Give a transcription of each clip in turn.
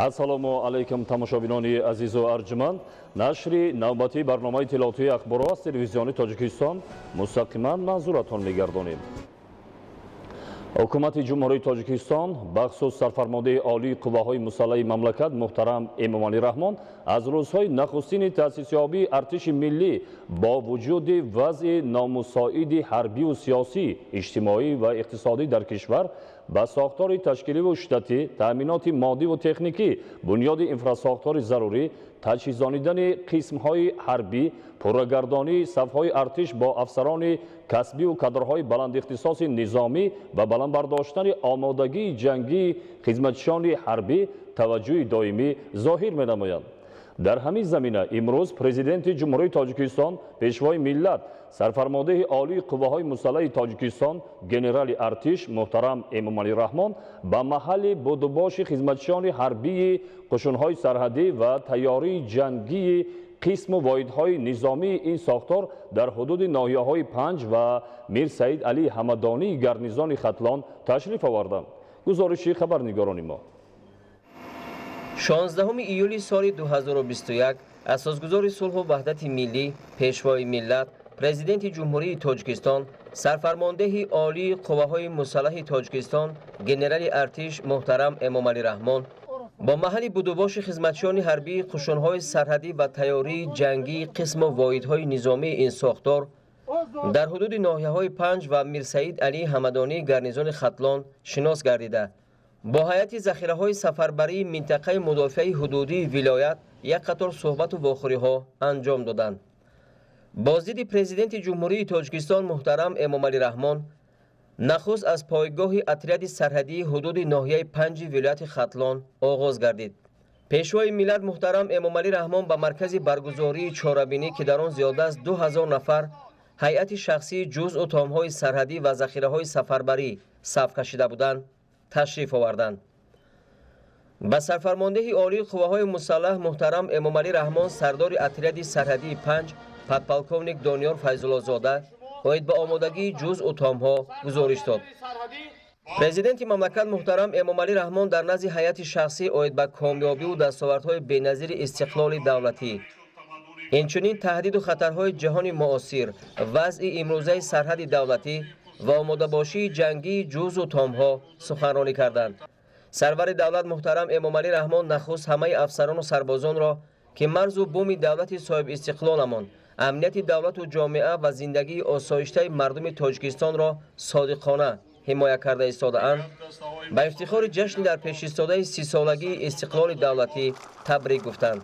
Ассалому алайкум, тамошобинони азизу арҷуманд. Нашри навбатии барномаи иттилоотии «Ахборо» аз Телевизиони Тоҷикистон мустақиман манзуратон мегардонем. Ҳукумати Ҷумҳурии Тоҷикистон, бахусус сарфармондаи олии қувваҳои мусаллаҳи мамлакат муҳтарам Эмомалӣ Раҳмон, аз рӯзҳои нахустини таъсисёбии артиши миллӣ бо вуҷуди вазъи номусоиди ҳарбию сиёсӣ, иҷтимоӣ ва иқтисодӣ дар кишвар ба сохтори ташкиливу штатӣ, таъминоти моддиву техникӣ, бунёди инфрасохтори зарурӣ, таҷҳизонидани қисмҳои ҳарбӣ, пуррагардонии сафҳои артиш бо афсарони касбиву кадрҳои баландихтисоси низомӣ ва баланд бардоштани омодагии ҷангии хизматчиёни ҳарбӣ таваҷҷӯҳи доимӣ зоҳир менамоянд. Дар ҳамин замина имрӯз Президенти Ҷумҳурии Тоҷикистон, Пешвои миллат, сарфармондеҳи олии қувваҳои мусаллаҳи Тоҷикистон, генерали артиш муҳтарам Эмомалӣ Раҳмон ба маҳалли будубоши хизматчиёни ҳарбии қушунҳои сарҳадӣ ва тайёрии ҷангии қисму воҳидҳои низомии ин сохтор дар ҳудуди ноҳияҳои Панҷ ва Мир Саид Алӣ Ҳамадонии гарнизони Хатлон ташриф оварданд. Гузориши хабарнигорони мо. 16 июли соли 2021 асосгузори сулҳу ваҳдати миллӣ, Пешвои миллат, Президенти Ҷумҳурии Тоҷикистон, сарфармондеҳи олии қувваҳои мусаллаҳи Тоҷикистон, генерали артиш муҳтарам Эмомалӣ Раҳмон бо маҳалли будубоши хизматчиёни ҳарбии қушунҳои сарҳадӣ ва тайёрии ҷангии қисму воҳидҳои низомии ин сохтор дар ҳудуди ноҳияҳои Панҷ ва Мирсаид Алии Ҳамадонии гарнизони Хатлон шинос гардида, бо ҳайати захираҳои сафарбарии минтақаи мудофиаи ҳудудии вилоят як қатор суҳбату вохӯриҳо анҷом доданд. Боздиди Президенти Ҷумҳурии Тоҷикистон муҳтарам Эмомалӣ Раҳмон нахуст аз пойгоҳи отряди сарҳадии ҳудуди ноҳияи Панҷи вилояти Хатлон оғоз гардид. Пешвои миллат муҳтарам Эмомалӣ Раҳмон ба маркази баргузории чорабинӣ, ки дар он зиёда аз 2000 нафар ҳайати шахсии ҷузъу томҳои сарҳадӣ ва захираҳои сафарбарӣ саф кашида буданд, ташриф оварданд. Ба сарфармондеҳи олии қувваҳои мусаллаҳ муҳтарам Эмомалӣ Раҳмон сардори отряди сарҳадии Панҷ, подполковник Дониёр Файзуллозода, оид ба омодагии ҷузъу томҳо гузориш дод. Президенти мамлакат муҳтарам Эмомалӣ Раҳмон дар назди ҳайати шахсӣ оид ба комёбиву дастовардҳои беназири истиқлоли давлатӣ, инчунин таҳдиду хатарҳои ҷаҳони муосир, вазъи имрӯзаи сарҳади давлатӣ ва омодабошии ҷангии ҷузъу томҳо суханронӣ карданд. Сарвари давлат муҳтарам Эмомалӣ Раҳмон нахуст ҳамаи афсарону сарбозонро, ки марзу буми давлати соҳибистиқлоламон, амнияти давлату ҷомеа ва зиндагии осоиштаи мардуми Тоҷикистонро содиқона ҳимоя карда истодаанд, ба ифтихори ҷашни дар пешистодаи 30-солагии истиқлоли давлатӣ табрик гуфтанд.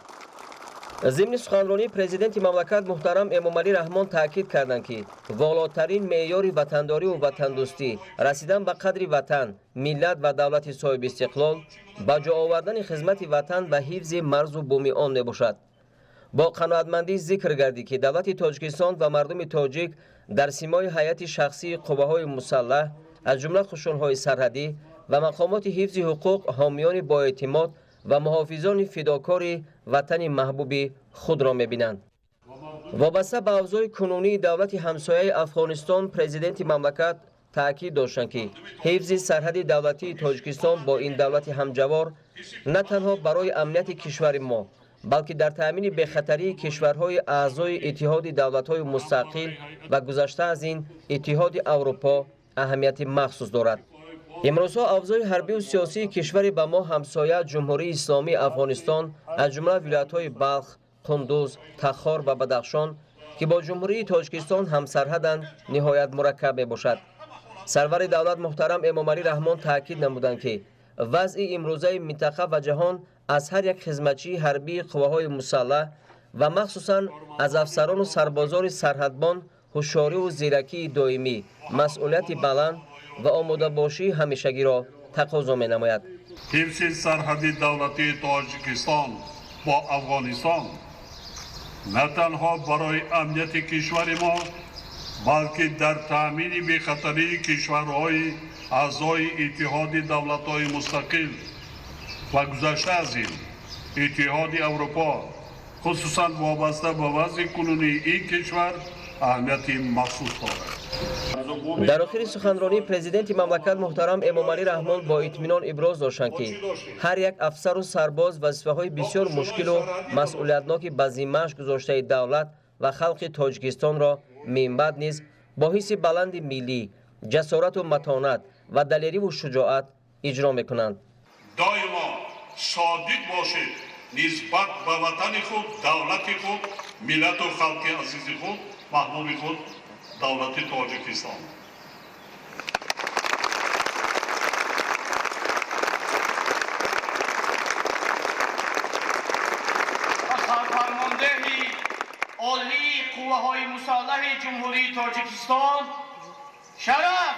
Зимни суханронии Президенти мамлакат муҳтарам Эмомалӣ Раҳмон таъкид карданд, ки волотарин меъёри ватандориву ватандӯстӣ, расидан ба қадри ватан, миллат ва давлати соҳибистиқлол, ба ҷо овардани хизмати ватан ва ҳифзи марзу буми он мебошад. Бо қаноатмандӣ зикр гардид, ки давлати Тоҷикистон ва мардуми тоҷик дар симои ҳайати шахсии қувваҳои мусаллаҳ, аз ҷумла қушунҳои сарҳадӣ ва мақомоти ҳифзи ҳуқуқ, ҳомиёни боэътимод ва муҳофизони фидокори ватани маҳбуби худро мебинанд. Вобаста ба авзои кунунии давлати ҳамсояи Афғонистон, Президенти мамлакат таъкид доштанд, ки ҳифзи сарҳади давлатии Тоҷикистон бо ин давлати ҳамҷавор на танҳо барои амнияти кишвари мо, балки дар таъмини бехатарии кишварҳои аъзои Иттиҳоди давлатҳои мустақил ва гузашта аз ин Иттиҳоди Аврупо аҳамияти махсус дорад. Имрӯзҳо авзои ҳарбиву сиёсии кишвари ба мо ҳамсоя, Ҷумҳурии Исломии Афғонистон, аз ҷумла вилоятҳои Балх, Қундуз, Тахор ва Бадахшон, ки бо Ҷумҳурии Тоҷикистон ҳамсарҳаданд, ниҳоят мураккаб мебошад. Сарвари давлат муҳтарам Эмомалӣ Раҳмон таъкид намуданд, ки вазъи имрӯзаи минтақа ва ҷаҳон аз ҳар як хизматчии ҳарбии қувваҳои мусаллаҳ ва махсусан аз афсарону сарбозони сарҳадбон ҳушёриву зиракии доимӣ, масъулияти баланд ва омодабошии ҳамешагиро тақозо менамояд. Ҳифзи сарҳади давлатии Тоҷикистон бо Афғонистон на танҳо барои амнияти кишвари мо, балки дар таъмини бехатарии кишварҳои аъзои Иттиҳоди давлатҳои мустақил ва гузашта аз ин Иттиҳоди Аврупо, хусусан вобаста ба вазъи кунунии ин кишвар, аҳамияти махсус дорад. Дар охири суханронии президенти мамлакат муҳтарам Эмомалӣ Раҳмон бо итминон иброз доштанд, ки ҳар як афсару сарбоз вазифаҳои бисёр мушкилу масъулиятноки ба зиммааш гузоштаи давлат ва халқи Тоҷикистонро минбаъд низ бо ҳисси баланди миллӣ, ҷасорату матонат ва далериву шуҷоат иҷро мекунанд. Доимо содиқ бошед нисбат ба ватани худ, давлати худ, миллату халқи азизи худ, маҳбуби худ, давлати Тоҷикистон. Ба сарфармондеҳи олии қувваҳои мусаллаҳи Ҷумҳурии Тоҷикистон шараф!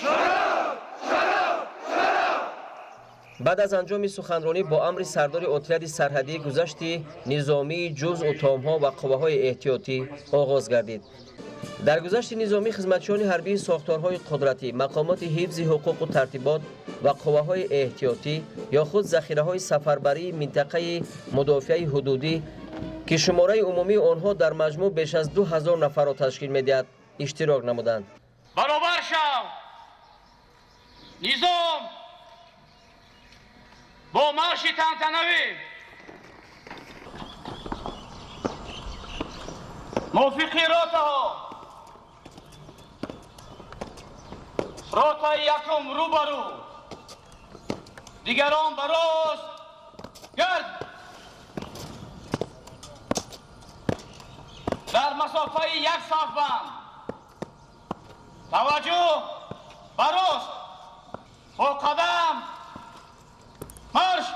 Шараф! Шараф! Шараф! Баъд аз анҷоми суханронӣ бо амри сардори отряди сарҳадӣ гузашти низомии ҷузъу томҳо ва қувваҳои эҳтиётӣ оғоз гардид. Дар гузашти низомӣ хизматчиёни ҳарбии сохторҳои қудратӣ, мақомоти ҳифзи ҳуқуқу тартибот ва қувваҳои эҳтиётӣ ё худ захираҳои сафарбарии минтақаи мудофиаи ҳудудӣ, ки шумораи умумии онҳо дар маҷмӯъ беш аз 2000 нафарро ташкил медиҳад, иштирок намуданд. Баробар шав! Низом! Бо марши тантанавӣ! Мувофиқи ротаҳо! Ротаи якум рӯбарӯ, дигарон ба рост гард. Дар масофаи як сафбанд таваҷҷӯҳ ба рост, бо қадам марш.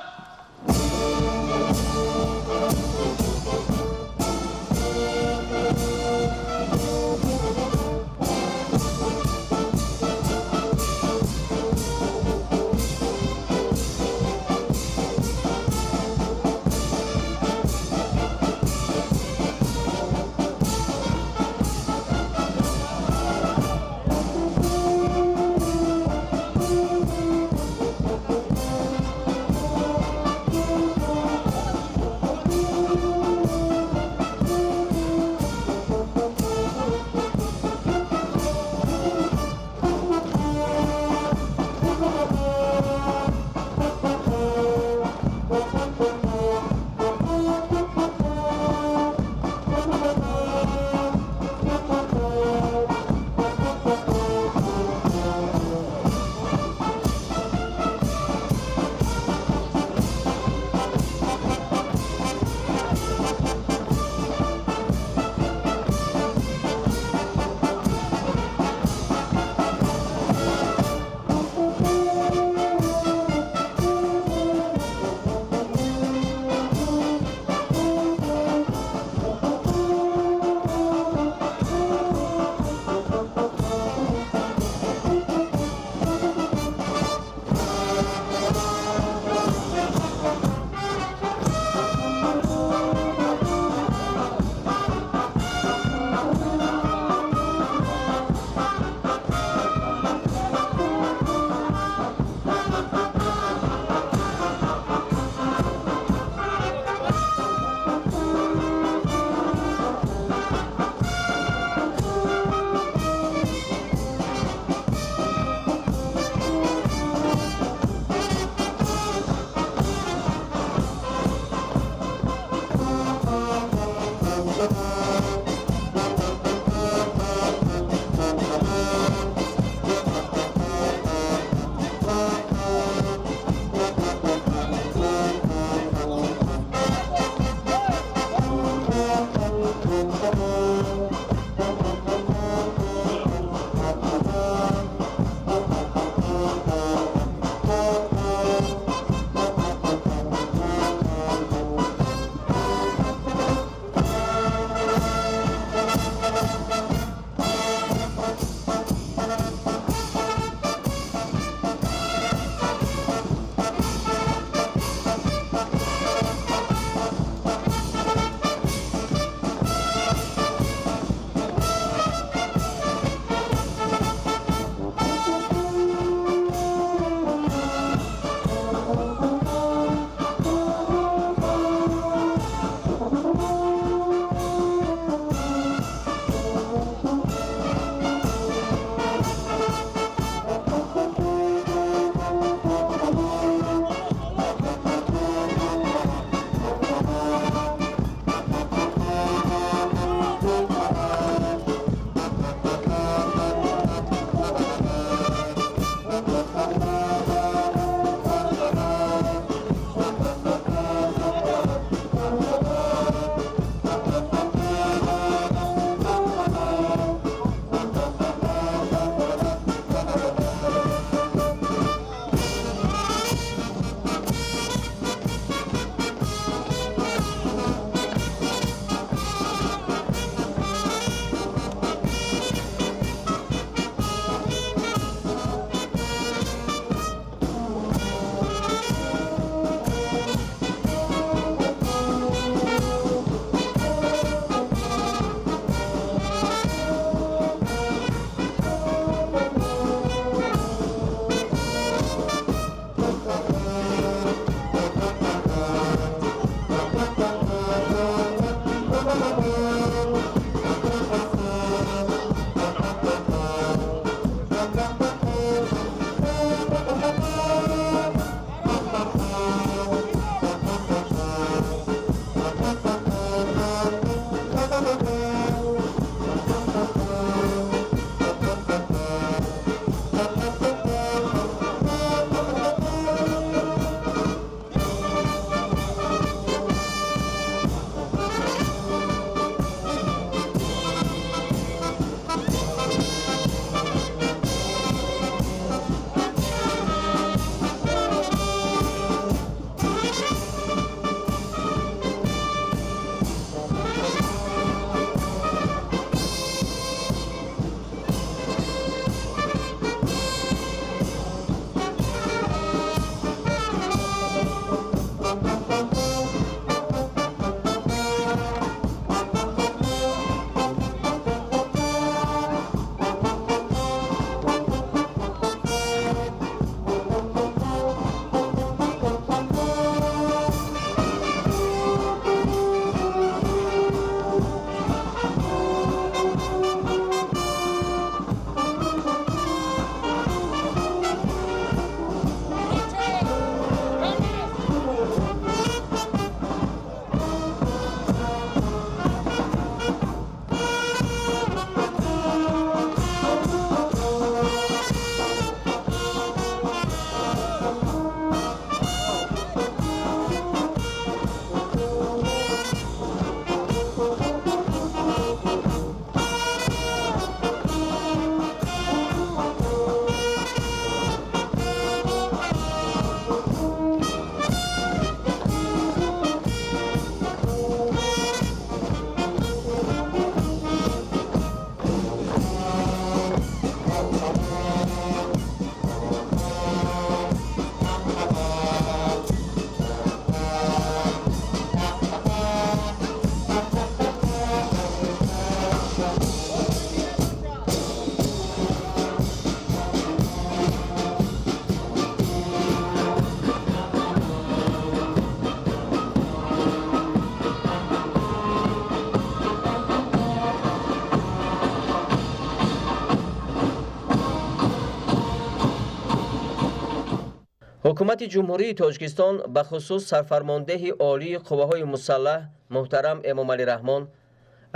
Ҳукумати Ҷумҳурии Тоҷикистон, бахусус сарфармондеҳи олии қувваҳои мусаллаҳ муҳтарам Эмомалӣ Раҳмон,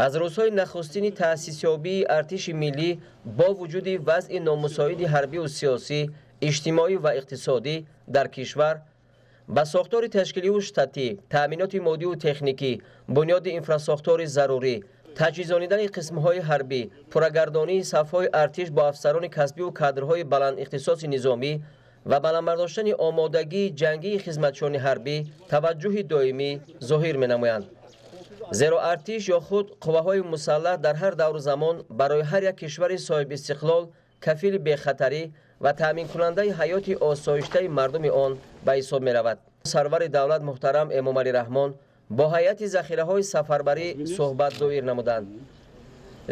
аз рӯзҳои нахустини таъсисёбии артиши миллӣ бо вуҷуди вазъи номусоиди ҳарбиву сиёсӣ, иҷтимоӣ ва иқтисодӣ дар кишвар ба сохтори ташкиливу штатӣ, таъминоти моддиву техникӣ, бунёди инфрасохтори зарурӣ, таҷҳизонидани қисмҳои ҳарбӣ, пуррагардонии сафҳои артиш бо афсарони касбиву кадрҳои баландихтисоси низомӣ ва баланд бардоштани омодагии ҷангии хизматчиёни ҳарбӣ таваҷҷӯҳи доимӣ зоҳир менамоянд. Зеро артиш ё худ қувваҳои мусаллаҳ дар ҳар давру замон барои ҳар як кишвари соҳибистиқлол кафили бехатарӣ ва таъминкунандаи ҳаёти осоиштаи мардуми он ба ҳисоб меравад. Сарвари давлат муҳтарам Эмомалӣ Раҳмон бо ҳайати захираҳои сафарбарӣ суҳбат доир намуданд.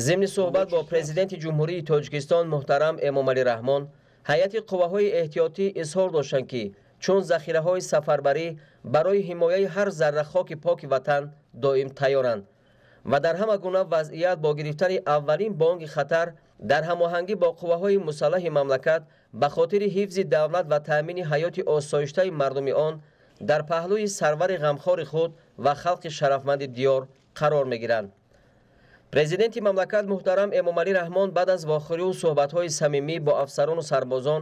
Зимни суҳбат бо Президенти Ҷумҳурии Тоҷикистон муҳтарам Эмомалӣ Раҳмон ҳайати қувваҳои эҳтиётӣ изҳор доштанд, ки чун захираҳои сафарбарӣ барои ҳимояи ҳар зарра хоки поки ватан доим тайёранд ва дар ҳама гуна вазъият бо гирифтани аввалин бонги хатар дар ҳамоҳангӣ бо қувваҳои мусаллаҳи мамлакат ба хотири ҳифзи давлат ва таъмини ҳаёти осоиштаи мардуми он дар паҳлӯи сарвари ғамхори худ ва халқи шарафманди диёр қарор мегиранд. Президенти мамлакат муҳтарам Эмомалӣ Раҳмон баъд аз вохӯриву суҳбатҳои самимӣ бо афсарону сарбозон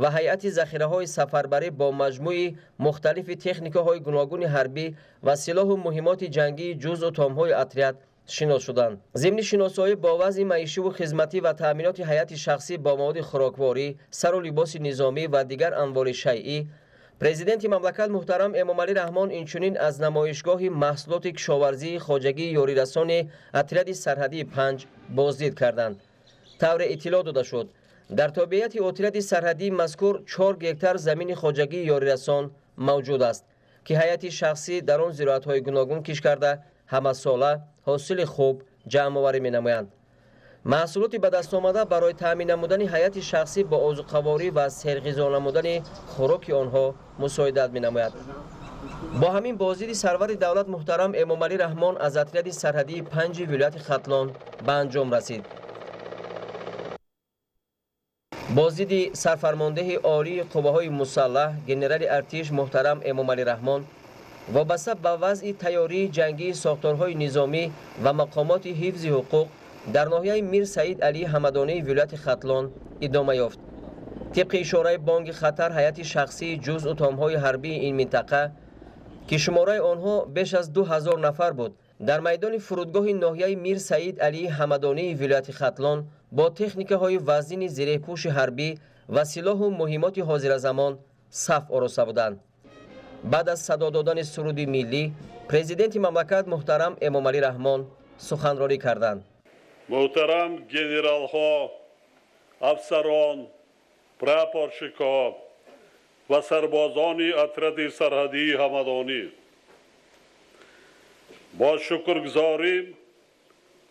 ва ҳайати захираҳои сафарбарӣ бо маҷмӯи мухталифи техникаҳои гуногуни ҳарбӣ ва силоҳу муҳимоти ҷангии ҷузъу томҳои отряд шинос шуданд. Зимни шиносоӣ бо вазъи маишиву хизматӣ ва таъминоти ҳайати шахсӣ бо маводи хӯрокворӣ, сару либоси низомӣ ва дигар амволи шайъӣ, Президенти мамлакат муҳтарам Эмомалӣ Раҳмон инчунин аз намоишгоҳи маҳсулоти кишоварзии хоҷагии ёрирасони отряди сарҳадии 5 боздид карданд. Тавре иттилоъ дода шуд, дар тобеияти отряди сарҳадии мазкур 4 гектар замини хоҷагии ёрирасон мавҷуд аст, ки ҳайати шахсӣ дар он зироатҳои гуногун кишт карда, ҳамасола ҳосили хуб ҷамъоварӣ менамоянд. Маҳсулоти ба даст омада барои таъмин намудани ҳайати шахсӣ бо озуқаворӣ ва серғизо намудани хӯроки онҳо мусоидат менамояд. Бо ҳамин боздиди сарвари давлат муҳтарам Эмомалӣ Раҳмон аз отряди сарҳадии 5 вилояти Хатлон ба анҷом расид. Боздиди сарфармондеҳи олии қувваҳои мусаллаҳ генерали артиш муҳтарам Эмомалӣ Раҳмон вобаста ба вазъи тайёрии ҷангии сохторҳои низомӣ ва мақомоти ҳифзи ҳуқуқ дар ноҳияи Мир Саид Алӣ Ҳамадонии вилояти Хатлон идома ёфт. Тибқи ишораи бонги хатар ҳайати шахсии ҷузъу томҳои ҳарбии ин минтақа, ки шумораи онҳо беш аз 2000 нафар буд, дар майдони фурудгоҳи ноҳияи Мир Саид Алӣ Ҳамадонии вилояти Хатлон бо техникаҳои вазнини зиреҳпӯши ҳарбӣ ва силоҳу муҳимоти ҳозиразамон саф ороста буданд. Баъд аз садо додани суруди миллӣ Президенти мамлакат муҳтарам Эмомалӣ Раҳмон суханронӣ карданд. Муҳтарам генералҳо, афсарон, прапорщикҳо ва сарбозони отряди сарҳадии Ҳамадонӣ, бо шукргузорӣ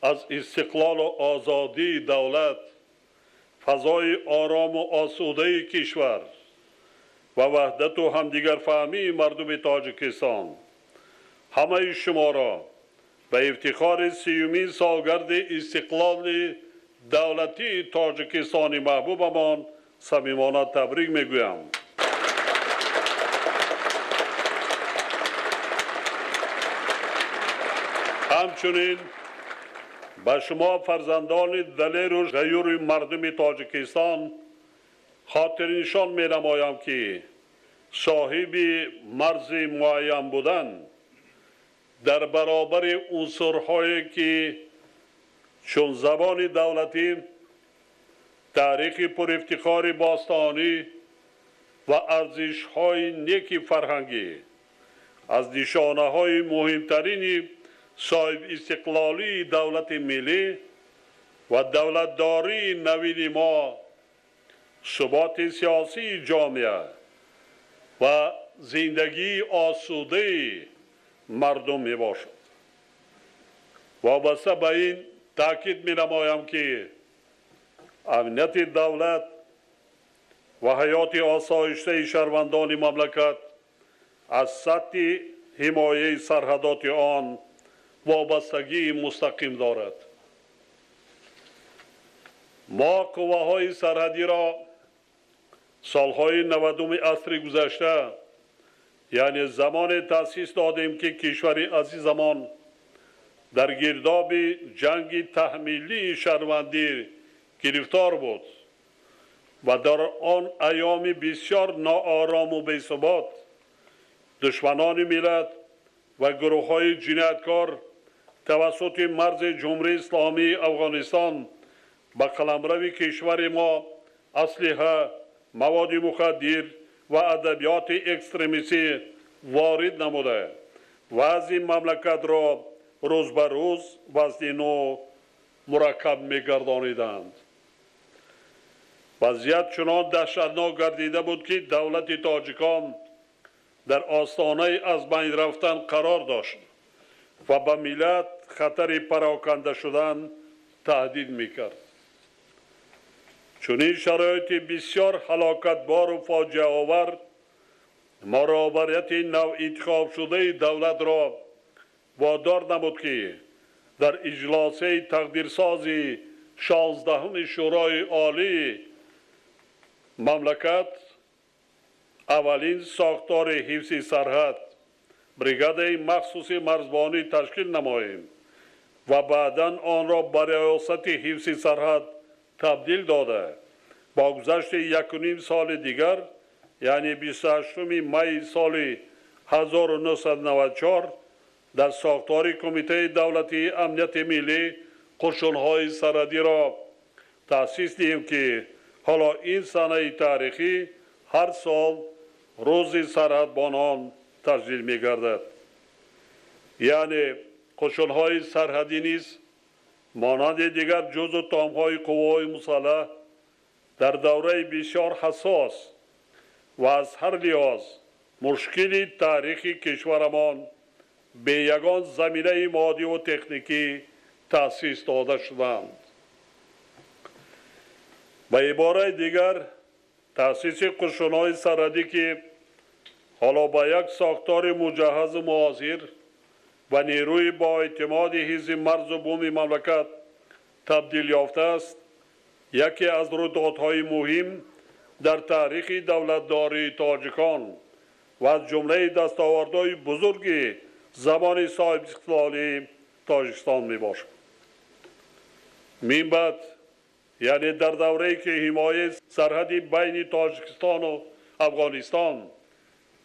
аз истиқлолу озодии давлат, фазои орому осудаи кишвар ва ваҳдату ҳамдигарфаҳмии мардуми Тоҷикистон ҳамаи шуморо ба ифтихори 30-умин солгарди истиқлоли давлатии Тоҷикистони маҳбубамон самимона табрик мегӯям. Ҳамчунин ба шумо фарзандони далеру ғаюри мардуми Тоҷикистон хотирнишон менамоям, ки соҳиби марзи муайян будан дар баробари унсурҳое ки чун забони давлатӣ, таърихи пурифтихори бостонӣ ва арзишҳои неки фарҳангӣ аз нишонаҳои муҳимтарини соҳибистиқлолии давлати миллӣ ва давлатдории навини мо, суботи сиёсии ҷомеа ва зиндагии осудаи мардум мебошад. Вобаста ба ин таъкид менамоям, ки амнияти давлат ва ҳаёти осоиштаи шаҳрвандони мамлакат аз сатҳи ҳимояи сарҳадоти он вобастагии мустақим дорад. Мо қувваҳои сарҳадиро Солҳои 90-уми асри гузашта, яъне замоне таъсис додем, ки кишвари азизамон дар гирдоби ҷанги таҳмилии шаҳрвандӣ гирифтор буд ва дар он айёми бисёр ноорому бесубот душманони миллат ва гурӯҳҳои ҷинояткор тавассути марзи Ҷумҳурии Исломии Афғонистон ба қаламрави кишвари мо аслиҳа, маводи мухаддир ва адабиёти экстремистӣ ворид намуда, вазъи мамлакатро рӯз ба рӯз вазнину мураккаб мегардониданд. Вазъият чунон даҳшатнок гардида буд, ки давлати тоҷикон дар остонаи аз байн рафтан қарор дошт ва ба миллат хатари пароканда шудан таҳдид мекард. Чунин шароити бисёр ҳалокатбору фоҷиаовар мо роҳбарияти навинтихобшудаи давлатро водор намуд, ки дар иҷлосаи тақдирсози 16-уми Шӯрои Олии мамлакат аввалин сохтори ҳифзи сарҳад, бригадаи махсуси марзбонӣ ташкил намоем ва баъдан онро ба риёсати ҳифзи сарҳад табдил дода, бо гузашти 1,5 соли дигар, яъне 28 майи соли 1994 дар сохтори Кумитаи давлатии амнияти миллӣ қушунҳои сарҳадиро таъсис диҳем, ки ҳоло ин санаи таърихӣ ҳар сол Рӯзи сарҳадбонон таҷлил мегардад. Яъне қушунҳои сарҳадӣ низ монанди дигар ҷузъу томҳои қувваҳои мусаллаҳ дар давраи бисёр ҳассос ва аз ҳар лиҳоз мушкили таърихи кишварамон бе ягон заминаи моддиву техникӣ таъсис дода шуданд. Ба ибораи дигар, таъсиси қушунҳои сарҳадӣ, ки ҳоло ба як сохтори муҷаҳҳазу муосир ва нерӯи боэътимоди ҳифзи марзу буми мамлакат табдил ёфтааст, яке аз рӯйдодҳои муҳим дар таърихи давлатдории тоҷикон ва аз ҷумлаи дастовардҳои бузурги замони соҳибистиқлолии Тоҷикистон мебошад. Мин баъд, яъне дар даврае ки ҳимояи сарҳади байни Тоҷикистону Афғонистон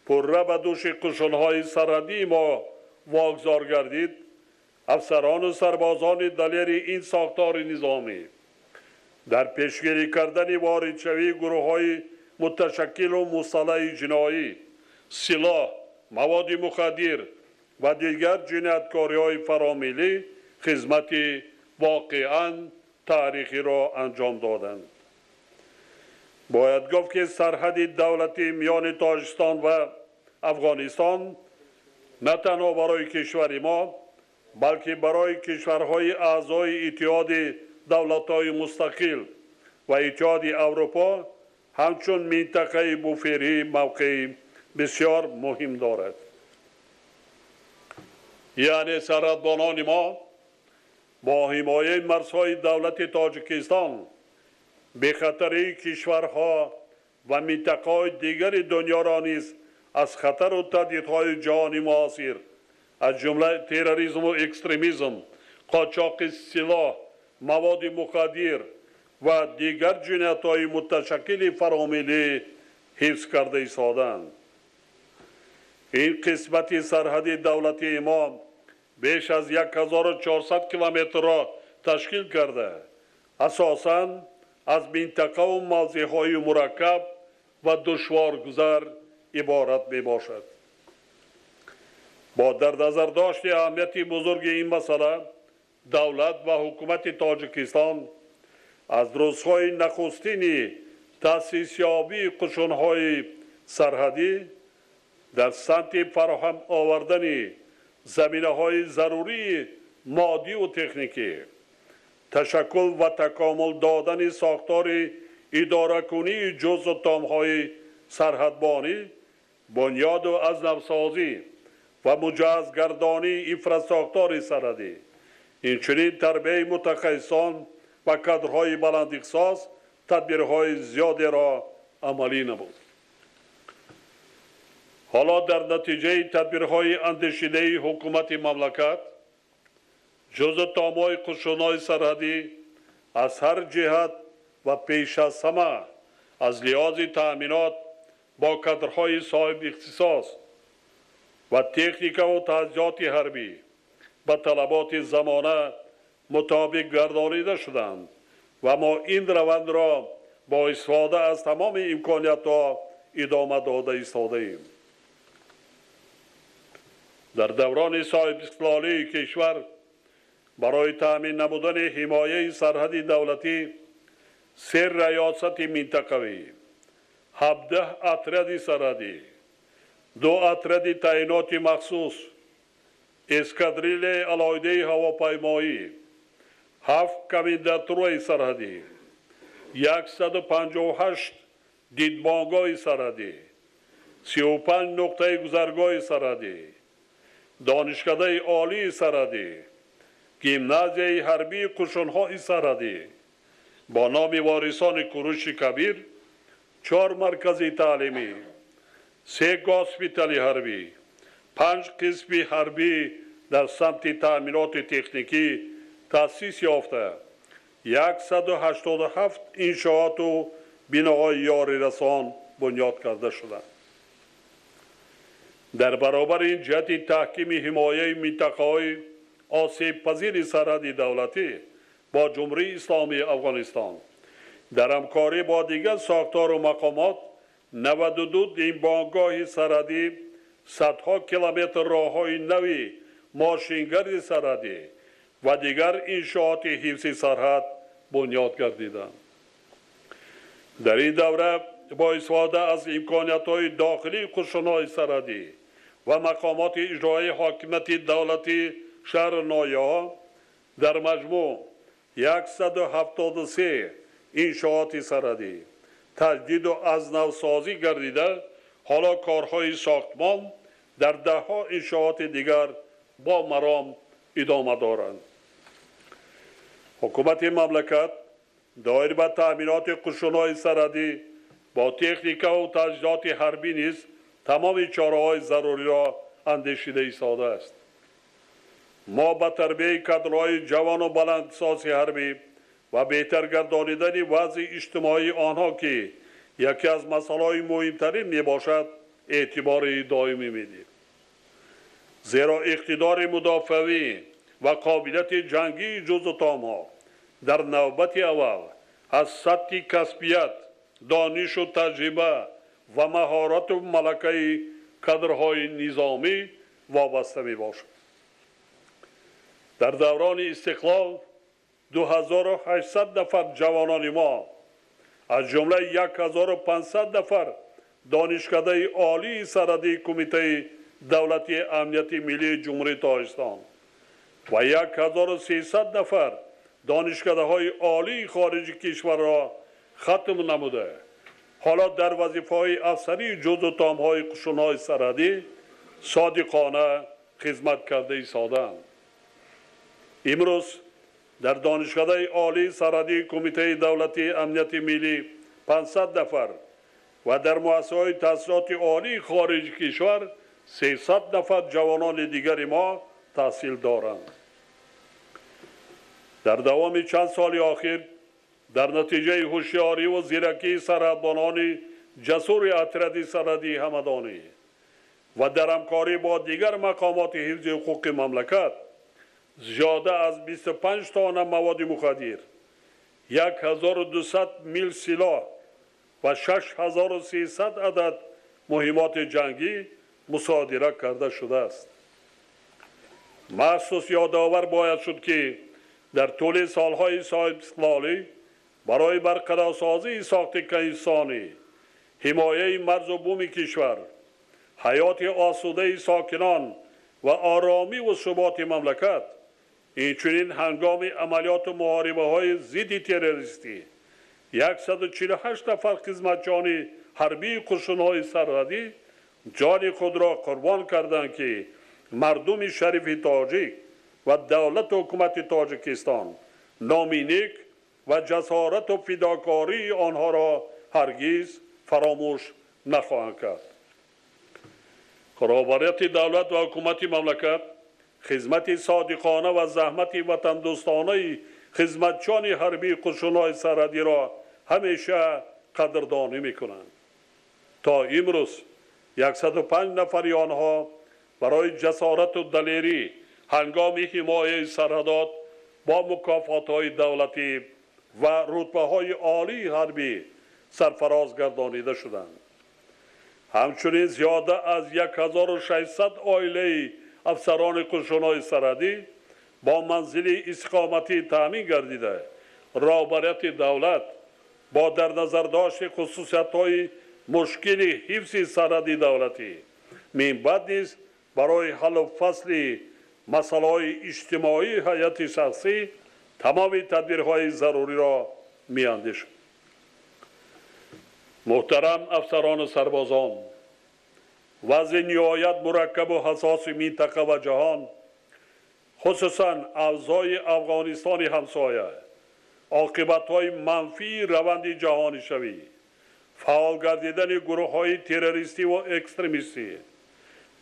пурра ба дӯши қушунҳои сарҳадии мо вогзор гардид, афсарону сарбозони далери ин сохтори низомӣ дар пешгирӣ кардани воридшавии гурӯҳҳои муташаккилу мусаллаҳи ҷиноӣ, силоҳ, маводи мухаддир ва дигар ҷинояткориҳои фаромиллӣ хизмати воқеан таърихиро анҷом доданд. Бояд гуфт, ки сарҳади давлатӣ миёни Тоҷикистон ва Афғонистон на танҳо барои кишвари мо, балки барои кишварҳои аъзои Иттиҳоди давлатҳои мустақил ва Иттиҳоди Аврупо ҳамчун минтақаи буферӣ мавқеи бисёр муҳим дорад. Яъне сарҳадбонони мо бо ҳимояи марзҳои давлати Тоҷикистон бехатарии кишварҳо ва минтақаҳои дигари дунёро низ аз хатару таҳдидҳои ҷаҳони муосир, аз ҷумла терроризму экстремизм, қочоқи силоҳ, маводи мухаддир ва дигар ҷиноятҳои муташаккили фаромиллӣ ҳифз карда истодаанд. Ин қисмати сарҳади давлатии мо беш аз 1400 километрро ташкил карда, асосан аз минтақаву мавзеъҳои мураккаб ва душворгузар иборат мебошад. Бо дар назардошти аҳамияти бузурги ин масъала, давлат ва ҳукумати Тоҷикистон аз рӯзҳои нахустини таъсисёбии қушунҳои сарҳадӣ дар самти фароҳам овардани заминаҳои зарурии моддиву техникӣ, ташаккул ва такомул додани сохтори идоракунии ҷузъу томҳои сарҳадбонӣ, бунёду аз навсозӣ ва муҷаҳҳазгардонии инфрасохтори сарҳадӣ, инчунин тарбияи мутахассисон ва кадрҳои баландихтисос тадбирҳои зиёдеро амалӣ намуд. Ҳоло дар натиҷаи тадбирҳои андешидаи ҳукумати мамлакат ҷузъу томҳои қушунҳои сарҳадӣ аз ҳар ҷиҳат ва пеш аз ҳама аз лиҳози таъминот бо кадрҳои соҳибихтисос ва техникаву таҷҳизоти ҳарбӣ ба талаботи замона мутобиқ гардонида шуданд ва мо ин равандро бо истифода аз тамоми имкониятҳо идома дода истодаем. Дар даврони соҳибистиқлолии кишвар барои таъмин намудани ҳимояи сарҳади давлатӣ се раёсати минтақавӣ, 17 отряди сарҳадӣ, 2 отряди таъиноти махсус, эскадрилияи алоҳидаи ҳавопаймоӣ, 7 комендатураи сарҳадӣ, 158 дидбонгоҳи сарҳадӣ, 35 нуқтаи гузаргоҳи сарҳадӣ, донишкадаи олии сарҳадӣ, гимназияи ҳарбии қушунҳои сарҳадӣ бо номи ворисони Куруши Кабир, 4 маркази таълимӣ, 3 госпитали ҳарбӣ, 5 қисми ҳарбӣ дар самти таъминоти техникӣ таъсис ёфта, 187 иншооту биноҳои ёрирасон бунёд карда шуданд. Дар баробари ин ҷиҳати таҳкими ҳимояи минтақаҳои осебпазири сарҳади давлатӣ бо Ҷумҳурии Исломии Афғонистон дар ҳамкорӣ бо дигар сохтору мақомот 92 дидбонгоҳи сарҳадӣ, садҳо километр роҳҳои нави мошингарди сарҳадӣ ва дигар иншооти ҳифзи сарҳад бунёд гардиданд. Дар ин давра бо истифода аз имкониятҳои дохилии қушунҳои сарҳадӣ ва мақомоти иҷроии ҳокимияти давлатии шаҳру ноҳияҳо дар маҷмӯъ 173 иншооти сарҳадӣ таҷдиду аз навсозӣ гардида, ҳоло корҳои сохтмон дар даҳҳо иншооти дигар бо маром идома доранд. Ҳукумати мамлакат доир ба таъминоти қушунҳои сарҳадӣ бо техникаву таҷҳизоти ҳарбӣ низ тамоми чораҳои заруриро андешида истодааст. Мо ба тарбияи кадрҳои ҷавону баландсози ҳарбӣ ва беҳтар гардонидани вазъи иҷтимоии онҳо, ки яке аз масъалаҳои муҳимтарин мебошад, эътибори доимӣ медиҳем. Зеро иқтидори мудофиавӣ ва қобилияти ҷангии ҷузъу томҳо дар навбати аввал аз сатҳи касбият, донишу таҷриба ва маҳорату малакаи кадрҳои низомӣ вобаста мебошад. Дар даврони истиқлол 2800 нафар ҷавонони мо, аз ҷумла 1500 нафар донишкадаи олии сарҳадии Кумитаи давлатии амнияти миллии Ҷумҳурии Тоҷикистон ва 1300 нафар донишкадаҳои олии хориҷи кишварро хатм намуда, ҳоло дар вазифаҳои афсарии ҷузъу томҳои қушунҳои сарҳадӣ содиқона хизмат карда истодаанд. Имрӯз дар донишкадаи олии сарҳадии Кумитаи давлатии амнияти миллӣ 500 нафар ва дар муассисаҳои таҳсилоти олии хориҷи кишвар 300 нафар ҷавонони дигари мо таҳсил доранд. Дар давоми чанд соли охир дар натиҷаи ҳушёриву зиракии сарҳадбонони ҷасури отряди сарҳадии ҳамадонӣ ва дар ҳамкорӣ бо дигар мақомоти ҳифзи ҳуқуқи мамлакат зиёда аз 25 тонна маводи мухаддир, 1200 мил силоҳ ва 6300 адад муҳимоти ҷангӣ мусодира карда шудааст. Махсус ёдовар бояд шуд, ки дар тӯли солҳои соҳибистиқлолӣ барои барқарорсозии сохти инсонӣ, ҳимояи марзу буми кишвар, ҳаёти осудаи сокинон ва оромиву суботи мамлакат, инчунин ҳангоми амалиёту муҳорибаҳои зидди террористӣ 148 нафар хизматчиёни ҳарбии қушунҳои сарҳадӣ ҷони худро қурбон карданд, ки мардуми шарифи тоҷик ва давлату ҳукумати Тоҷикистон номи нек ва ҷасорату фидокории онҳоро ҳаргиз фаромӯш нахоҳанд кард. Роҳбарияти давлат ва ҳукумати мамлакат хизмати содиқона ва заҳмати ватандӯстонаи хизматчиёни ҳарбии қушунҳои сарҳадиро ҳамеша қадрдонӣ мекунанд. То имрӯз 105 нафари онҳо барои ҷасорату далерӣ ҳангоми ҳимояи сарҳадот бо мукофотҳои давлатӣ ва рутбаҳои олии ҳарбӣ сарфароз гардонида шуданд. Ҳамчунин зиёда аз 1600 оилаи афсарони қушунҳои сарҳадӣ бо манзили истиқоматӣ таъмин гардида, роҳбарияти давлат бо дар назардошти хусусиятҳои мушкили ҳифзи сарҳади давлатӣ минбаъд низ барои ҳаллу фасли масъалаҳои иҷтимоии ҳайати шахсӣ тамоми тадбирҳои заруриро меандешад. Муҳтарам афсарону сарбозон, вазъи ниҳоят мураккабу ҳассоси минтақа ва ҷаҳон, хусусан авзои Афғонистони ҳамсоя, оқибатҳои манфии раванди ҷаҳонишавӣ, фаъол гардидани гурӯҳҳои террористӣ ва экстремистӣ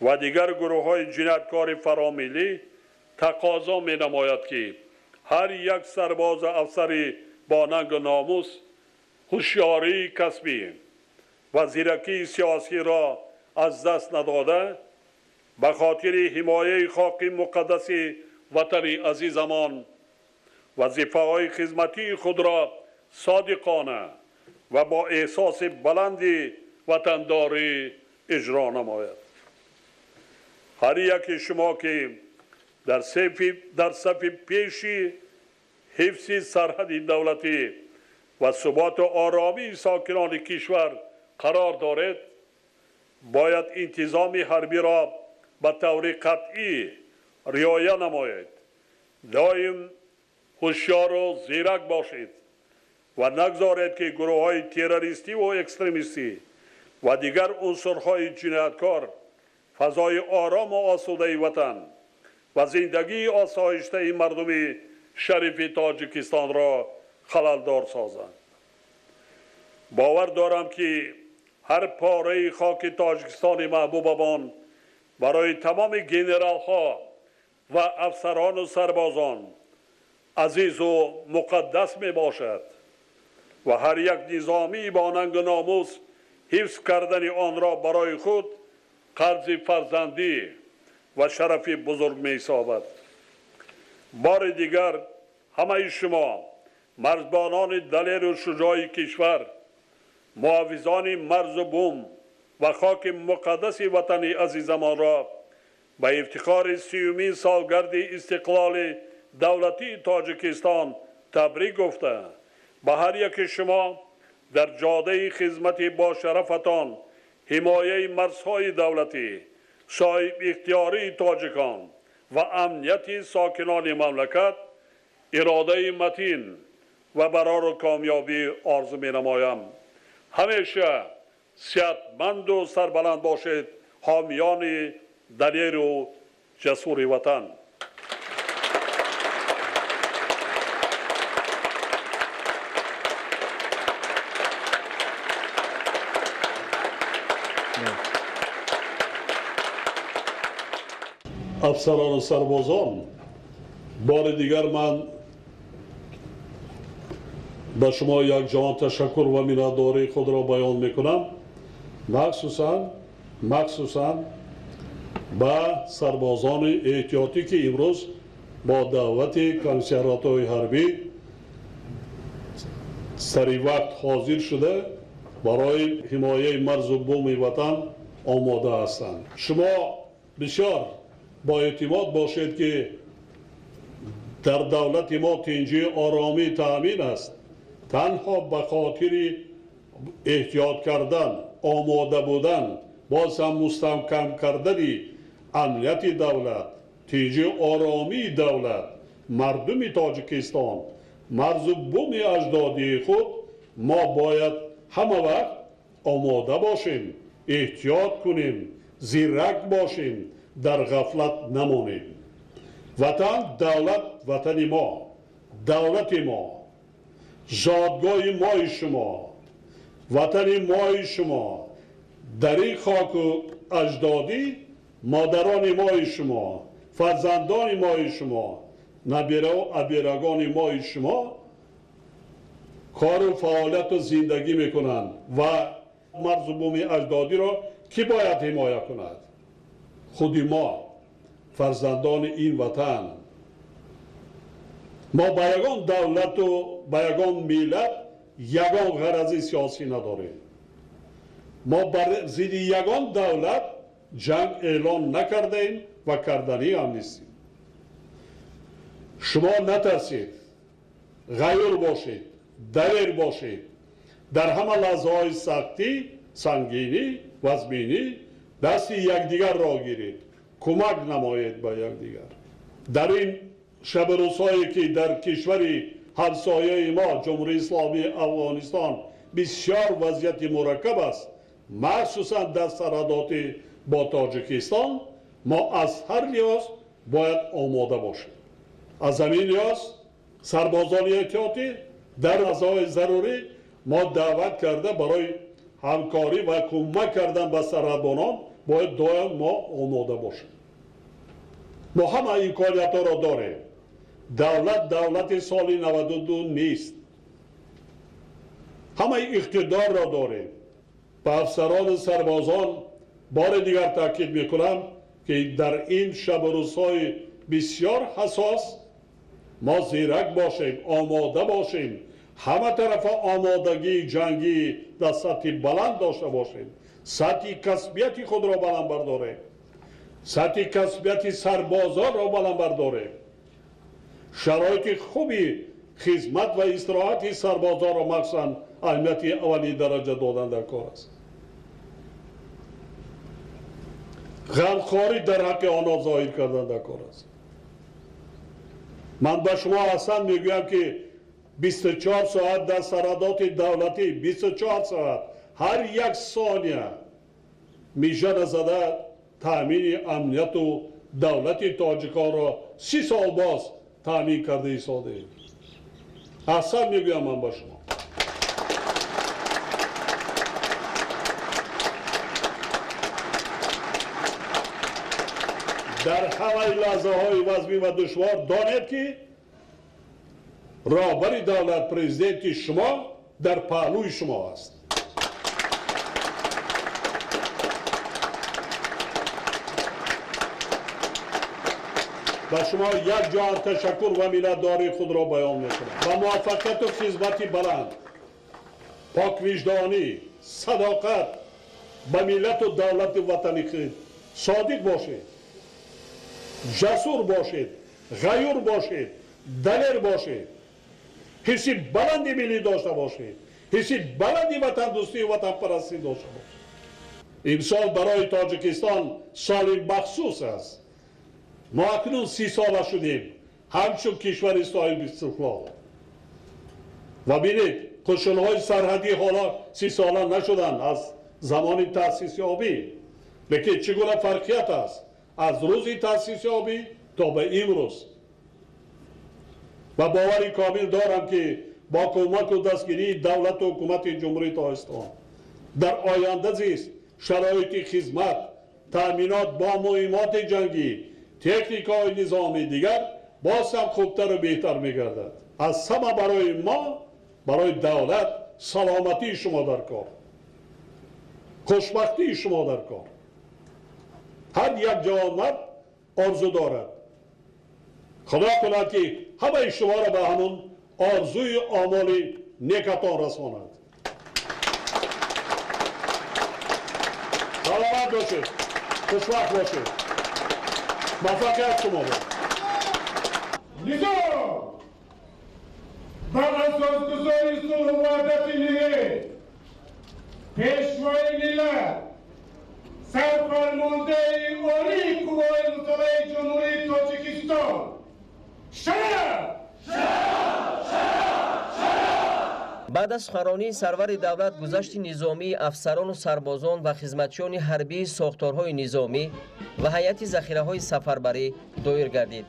ва дигар гурӯҳҳои ҷинояткори фаромиллӣ тақозо менамояд, ки ҳар як сарбозу афсари бо нангу номус ҳушёрии касбӣ ва зиракии сиёсиро аз даст надода, ба хотири ҳимояи хоки муқаддаси ватани азизамон вазифаҳои хизматии худро содиқона ва бо эҳсоси баланди ватандорӣ иҷро намояд. Ҳар яке шумо ки дар сафи пеши ҳифзи сарҳади давлатӣ ва суботу оромии сокинони кишвар қарор доред, бояд интизоми ҳарбиро ба таври қатъӣ риоя намоед, доим ҳушёру зирак бошед ва нагзоред, ки гурӯҳҳои террористиву экстремистӣ ва дигар унсурҳои ҷинояткор фазои орому осудаи ватан ва зиндагии осоиштаи мардуми шарифи Тоҷикистонро халалдор созанд. Бовар дорам, ки ҳар пораи хоки Тоҷикистони маҳбубамон барои тамоми генералҳо ва афсарону сарбозон азизу муқаддас мебошад ва ҳар як низомӣ бо нангу номус ҳифз кардани онро барои худ қарзи фарзандӣ ва шарафи бузург меҳисобад. Бори дигар ҳамаи шумо марзбонони далеру шуҷои кишвар, муҳофизони марзу бум ва хоки муқаддаси ватани азизамонро ба ифтихори 30-умин солгарди истиқлоли давлатии Тоҷикистон табрик гуфта, ба ҳар яки шумо дар ҷодаи хизмати бошарафатон ҳимояи марзҳои давлатӣ, соҳибихтиёрии тоҷикон ва амнияти сокинони мамлакат иродаи матин ва барору комёбӣ орзу менамоям. Ҳамеша сиҳатманду сарбаланд бошед, ҳомиёни далеру ҷасури ватан. Афсарону сарбозон, бори дигар ман ба шумо якҷаҳон ташаккур ва миннатдории худро баён мекунам, махсусан ба сарбозони эҳтиётӣ, ки имрӯз бо даъвати комиссариатҳои ҳарбӣ сари вақт ҳозир шуда барои ҳимояи марзу буми ватан омода ҳастанд. Шумо бисёр бо эътимод бошед, ки дар давлати мо тинҷии оромӣ таъмин аст. Танҳо ба хотири эҳтиёт кардан, омода будан, боз ҳам мустаҳкам кардани амнияти давлат, тинҷии оромии давлат, мардуми Тоҷикистон, марзу буми аҷдодии худ мо бояд ҳама вақт омода бошем, эҳтиёт кунем, зирак бошем, дар ғафлат намонем. Ватан, давлат, ватани мо, давлати мо, зодгоҳи мои шумо, Ватани мои шумо, дар ин хоку аҷдодӣ модарони мои шумо, фарзандони мои шумо, набираву абирагони мои шумо кору фаъолияту зиндагӣ мекунанд ва марзу буми аҷдодиро кӣ бояд ҳимоя кунад? Худи мо, фарзандони ин ватан. Мо ба ягон давлату ба ягон миллат ягон ғарази сиёсӣ надорем. Мо бар зидди ягон давлат ҷанг эълон накардаем ва карданӣ ҳам нестем. Шумо натарсед, ғайюр бошед, далер бошед. Дар ҳама лаҳзаҳои сахтӣ, сангинӣ, вазминӣ дасти якдигарро гиред, кӯмак намоед ба якдигар. Дар ин шабу рӯзҳое ки дар кишвари ҳамсояи мо Ҷумҳурии Исломии Афғонистон бисёр вазъияти мураккаб аст, махсусан дар сарҳадоти бо Тоҷикистон, мо аз ҳар лиҳоз бояд омода бошем. Аз ҳамин лиҳоз сарбозони эҳтиётӣ дар лаҳзаҳои зарурӣ мо даъват карда барои ҳамкорӣ ва кӯмак кардан ба сарҳадбонон бояд доим мо омода бошем. Мо ҳама имкониятҳоро дорем. Давлат давлати соли 92 нест. Ҳамаи иқтидорро дорем. Ба афсарону сарбозон бори дигар таъкид мекунам, ки дар ин шабу рӯзҳои бисёр ҳассос мо зирак бошем, омода бошем, ҳама тарафа омодагии ҷангӣ дар сатҳи баланд дошта бошем, сатҳи касбияти худро баланд бардорем, сатҳи касбияти сарбозонро баланд бардорем, шароити хуби хизмат ва истироҳати сарбозонро махсусан аҳамияти аввалин дараҷа додан дар кор аст. Ғамхорӣ дар ҳаққи онҳо зоҳир кардан дар кор аст. Ман ба шумо ҳасан мегӯям, ки 24 соат дар сарҳадоти давлатӣ, 24 соат ҳар як сония мижа назада таъмини амнияту давлати тоҷиконро 30 сол боз таъмин карда истодаем. Ҳасан мегӯям ман ба шумо. Дар ҳамаи лаҳзаҳои вазмин ва душвор донед, ки роҳбари давлат, президенти шумо дар паҳлӯи шумо аст. Ба шумо як ҷоҳат ташаккур ва миннатдории худро баён мекунам. Ба муваффақияту хизмати баланд, поквиҷдонӣ, садоқат ба миллату давлати ватани худ содиқ бошед, ҷасур бошед, ғайюр бошед, далер бошед, ҳисси баланди миллӣ дошта бошед, ҳисси баланди ватандӯстию ватанпарастӣ дошта бошед. Имсол барои Тоҷикистон соли махсус аст. Мо акнун 30 сола шудем ҳамчун кишвари соҳиби истиқлол. Ва бинед, қушунҳои сарҳадӣ ҳоло 30 сола нашуданд аз замони таъсиси обӣ. Лекин чӣ гуна фарқият аст аз рӯзи таъсиси обӣ то ба имрӯз. Ва бовари комил дорам, ки бо кӯмаку дастгирии давлату ҳукумати Ҷумҳурии Тоҷикистон дар оянда зист шароити хизмат, таъминот бо муҳиммоти ҷангӣ, техникаҳои низоми дигар боз ҳам хубтару беҳтар мегардад. Аз ҳама барои мо, барои давлат саломатии шумо дар кор, хушбахтии шумо дар кор. Ҳар як ҷавонмард орзу дорад. Худо кунад, ки ҳамаи шуморо ба ҳамон орзуи омоли некатон расонад. Саломат бошед, хушбахт бошед. Муваффақият шумо бод. Низом ба асосгузори сулҳу ваҳдати миллӣ, пешвои миллат, сарфармондаи олии қувваҳои мусаллаҳи Ҷумҳурии Тоҷикистон шараф! Баъд аз суханронии сарвари давлат гузашти низомии афсарону сарбозон ва хизматчиёни ҳарбии сохторҳои низомӣ ва ҳайати захираҳои сафарбарӣ доир гардид.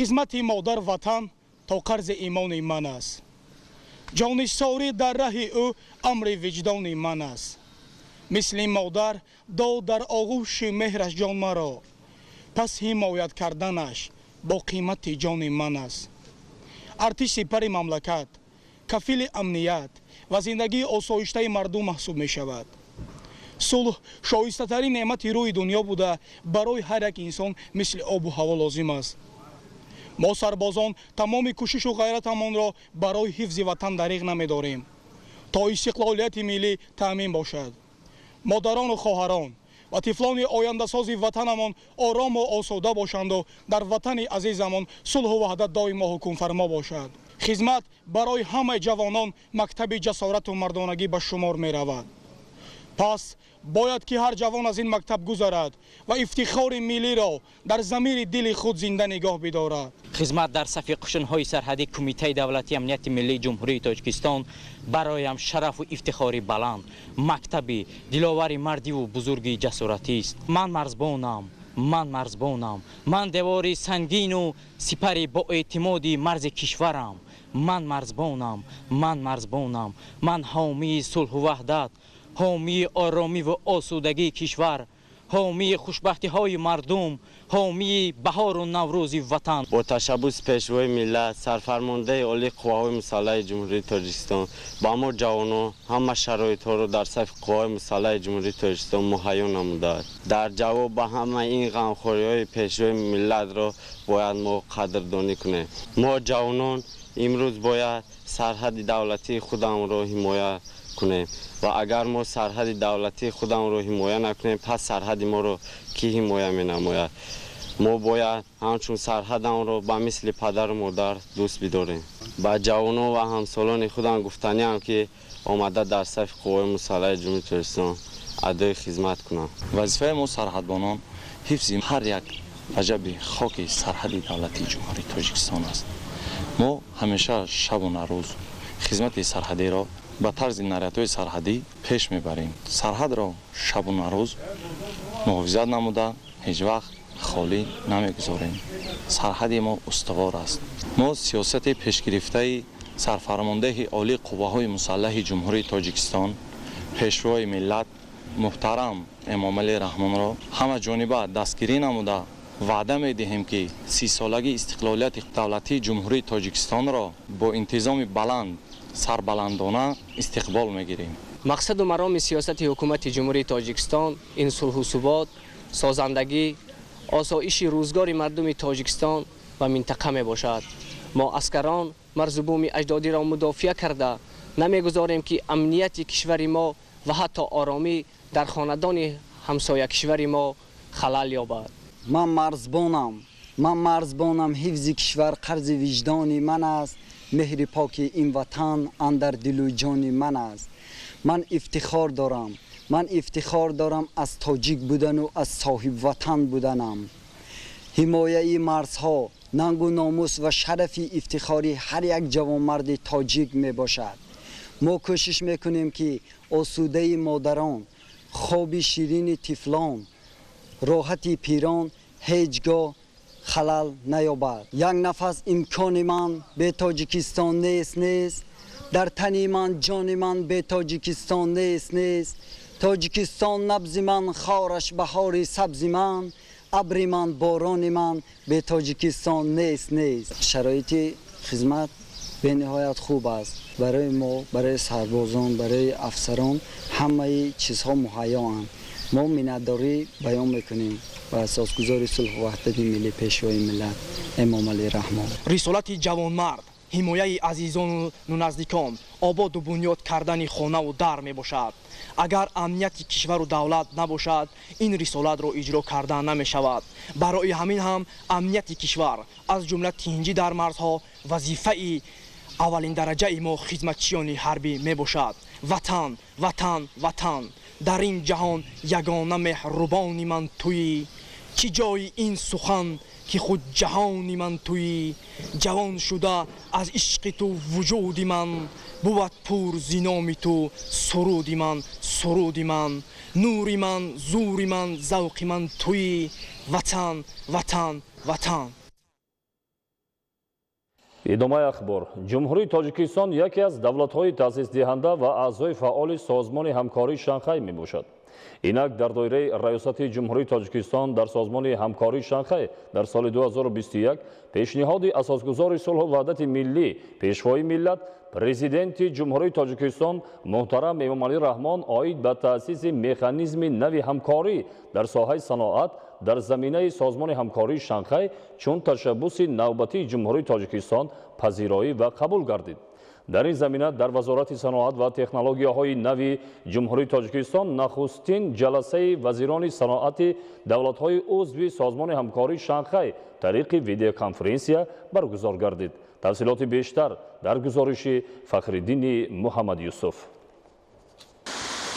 Хизмати модар ватан то қарзи имони ман аст. Ҷонисорӣ дар раҳи ӯ амри виҷдони ман аст. Мисли модар дод дар оғӯши меҳраш ҷон маро, пас ҳимоят карданаш бо қимати ҷони ман аст. Артиш сипари мамлакат, кафили амният ва зиндагии осоиштаи мардум маҳсуб мешавад. Сулҳ шоистатарин неъмати рӯи дунё буда, барои ҳар як инсон мисли обу ҳаво лозим аст. Мо сарбозон тамоми кӯшишу ғайратамонро барои ҳифзи ватан дариғ намедорем, то истиқлолияти миллӣ таъмин бошад. Модарону хоҳарон ва тифлони ояндасози ватанамон орому осуда бошанду дар ватани азизамон сулҳу ваҳдат доимо ҳукмфармо бошад. Хизмат барои ҳамаи ҷавонон мактаби ҷасорату мардонагӣ ба шумор меравад. Пас бояд ки ҳар ҷавон аз ин мактаб гузарад ва ифтихори миллиро дар замири дили худ зинда нигоҳ бидорад. Хизмат дар сафи қушунҳои сарҳадии Кумитаи давлатии амнияти миллии Ҷумҳурии Тоҷикистон бароям шарафу ифтихори баланд, мактаби диловари мардиву бузурги ҷасоратист. Ман марзбонам, ман марзбонам, ман девори сангину сипари боэътимоди марзи кишварам. Ман марзбонам, ман марзбонам, ман ҳомии сулҳу ваҳдат, ҳомии оромӣ ва осудагии кишвар, ҳомии хушбахтиҳои мардум, ҳомии баҳору наврӯзи ватан. Бо ташаббуси Пешвои миллат, Сарфармондаи Олии Қувваҳои Мусаллаҳи Ҷумҳурии Тоҷикистон ба мо ҷавонон ҳама шароитҳоро дар сафи Қувваҳои Мусаллаҳи Ҷумҳурии Тоҷикистон муҳайё намудааст. Дар ҷавоб ба ҳамаи ин ғамхориҳои Пешвои миллатро бояд мо қадрдонӣ кунем. Мо ҷавонон имрӯз бояд сарҳади давлатии худамонро ҳимоя кунем ва агар мо сарҳади давлатии худамонро ҳимоя накунем, пас сарҳади моро кӣ ҳимоя менамояд? Мо бояд ҳамчун сарҳадамонро ба мисли падару модар дӯст бидорем. Ба ҷавонон ва ҳамсолони худам гуфтаниам, ки омада дар сафи Қувваҳои Мусаллаҳи Ҷумҳурии Тоҷикистон адои хизмат кунанд. Вазифаи мо сарҳадбонон ҳифзи ҳар як ваҷаби хоки сарҳади давлатии Ҷумҳурии Тоҷикистон аст. Мо ҳамеша шабу нарӯз хизмати сарҳадиро ба тарзи нарядҳои сарҳадӣ пеш мебарем. Сарҳадро шабу нарӯз муҳофизат намуда ҳеҷ вақт холӣ намегузорем. Сарҳади мо устувор аст. Мо сиёсати пешгирифтаи Сарфармондеҳи Олии Қувваҳои Мусаллаҳи Ҷумҳурии Тоҷикистон, Пешвои миллат муҳтарам Эмомалӣ Раҳмонро ҳамаҷониба дастгирӣ намуда ваъда медиҳем, ки 30-солагии истиқлолияти давлатии Ҷумҳурии Тоҷикистонро бо интизоми баланд сарбаландона истиқбол мегирем. Мақсаду мароми сиёсати ҳукумати Ҷумҳурии Тоҷикистон ин сулҳу субот, созандагӣ, осоиши рӯзгори мардуми Тоҷикистон ва минтақа мебошад. Мо аскарон марзу буми аҷдодиро мудофиа карда намегузорем, ки амнияти кишвари мо ва ҳатто оромӣ дар хонадони ҳамсоя кишвари мо халал ёбад. Ман марзбонам, ман марзбонам, ҳифзи кишвар қарзи виҷдони ман аст. Меҳри поки ин ватан андар дилу ҷони ман аст. Ман ифтихор дорам, ман ифтихор дорам аз тоҷик будану аз соҳибватан буданам. Ҳимояи марзҳо нангу номус ва шарафи ифтихори ҳар як ҷавонмарди тоҷик мебошад. Мо кӯшиш мекунем, ки осудаи модарон, хоби ширини тифлон, роҳати пирон ҳеҷ гоҳ халал наёбад. Як нафас имкони ман бе Тоҷикистон нест, нест. Дар тани ман ҷони ман бе Тоҷикистон нест, нест. Тоҷикистон набзи ман, хораш баҳори сабзи ман, абри ман, борони ман бе Тоҷикистон нест, нест. Шароити хизмат бениҳоят хуб аст. Барои мо, барои сарбозон, барои афсарон ҳамаи чизҳо муҳайёанд. Мо миннатдорӣ баён мекунем ба асосгузори сулҳу ваҳдати миллӣ, Пешвои миллат Эмомалӣ Раҳмон. Рисолати ҷавонмард ҳимояи азизону наздикон, ободу бунёд кардани хонаву дар мебошад. Агар амнияти кишвару давлат набошад, ин рисолатро иҷро карда намешавад. Барои ҳамин ҳам амнияти кишвар, аз ҷумла тинҷӣ дар марзҳо, вазифаи аввалиндараҷаи мо хизматчиёни ҳарбӣ мебошад. Ватан, ватан, ватан, дар ин ҷаҳон ягона меҳрубони ман туӣ. Чӣ ҷои ин сухан, ки худ ҷаҳони ман туӣ. Ҷавон шуда аз ишқи ту вуҷуди ман, бувад пур зиноми ту суруди ман, суруди ман. Нури ман, зури ман, завқи ман туӣ. Ватан, ватан, ватан. Идомаи ахбор. Ҷумҳурии Тоҷикистон яке аз давлатҳои таъсисдиҳанда ва аъзои фаъоли Созмони ҳамкории Шанхай мебошад. Инак дар доираи раёсати Ҷумҳурии Тоҷикистон дар Созмони ҳамкории Шанхай дар соли 2021 пешниҳоди асосгузори сулҳу ваҳдати миллӣ, Пешвои миллат, Президенти Ҷумҳурии Тоҷикистон муҳтарам Эмомалӣ Раҳмон оид ба таъсиси механизми нави ҳамкорӣ дар соҳаи саноат дар заминаи Созмони ҳамкории Шанхай чун ташаббуси навбатии Ҷумҳурии Тоҷикистон пазироӣ ва қабул гардид. Дар ин замина дар Вазорати саноат ва технологияҳои нави Ҷумҳурии Тоҷикистон нахустин ҷаласаи вазирони саноати давлатҳои узви Созмони ҳамкории Шанхай тариқи видеоконференсия баргузор гардид. Тафсилоти бештар дар гузориши Фахриддини Муҳаммад Юсуф.